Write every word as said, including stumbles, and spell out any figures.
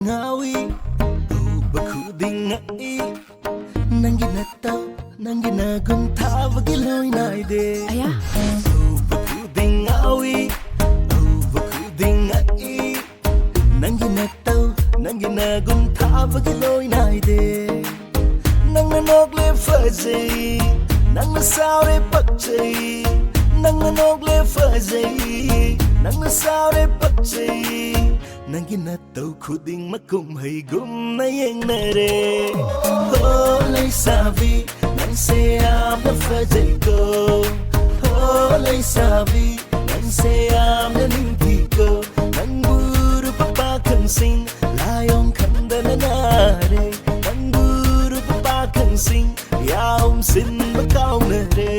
ꯉꯥꯎꯏ, ꯎꯕ ꯈꯨꯗꯤꯡ ꯉꯛꯏ, ꯅꯪꯒꯤ ꯅꯠꯇꯧ, ꯅꯪꯒꯤ ꯅꯒꯨꯟ ꯊꯥꯕꯒꯤ ꯂꯣꯏ ꯅꯥꯏꯗꯦ꯫ ꯑꯌꯥ꯫ ꯎꯕ ꯈꯨꯗꯤꯡ ꯉꯥꯎꯏ, ꯎꯕ ꯈꯨꯗꯤꯡ ꯉꯛꯏ, ꯅꯪꯒꯤ ꯅꯠꯇꯧ, ꯅꯪꯒꯤ ꯅꯒꯨꯟ ꯊꯥꯕꯒꯤ ꯂꯣꯏ ꯅꯥꯏꯗꯦ꯫ ꯅꯪꯅ ꯅꯣꯛꯂꯦ ꯐꯖꯩ, ꯅꯪꯅ ꯁꯥꯎꯔꯦ ꯄꯛꯆꯩ, ꯅꯪꯅ ꯅꯣꯛꯂꯦ ꯐꯖꯩ, ꯅꯪꯅ ꯁꯥꯎꯔꯦ ꯄꯛꯆꯩ, ꯅꯪꯒꯤ ꯅꯠꯇꯧ ꯈꯨꯗꯤꯡꯃꯛ ꯀꯨꯝꯍꯩꯒꯨꯝꯅ ꯌꯦꯡꯅꯔꯦ꯫ ꯍꯣ ꯂꯩꯁꯥꯕꯤ, ꯅꯪꯁꯦ ꯌꯥꯝꯅ ꯐꯖꯩꯀꯣ꯫ ꯍꯣ ꯂꯩꯁꯥꯕꯤ, ꯅꯪꯁꯦ ꯌꯥꯝꯅ ꯅꯤꯡꯊꯤꯀꯣ꯫ ꯅꯪꯕꯨ ꯎꯔꯨꯕ ꯄꯥꯈꯪꯁꯤꯡ ꯂꯥꯏꯑꯣꯡ ꯈꯪꯗꯅ ꯅꯥꯔꯦ꯫ ꯅꯪꯕꯨ ꯎꯔꯨꯕ ꯄꯥꯈꯪꯁꯤꯡ ꯌꯥꯎꯝ ꯁꯤꯟꯕ ꯀꯥꯎꯅꯔꯦ꯫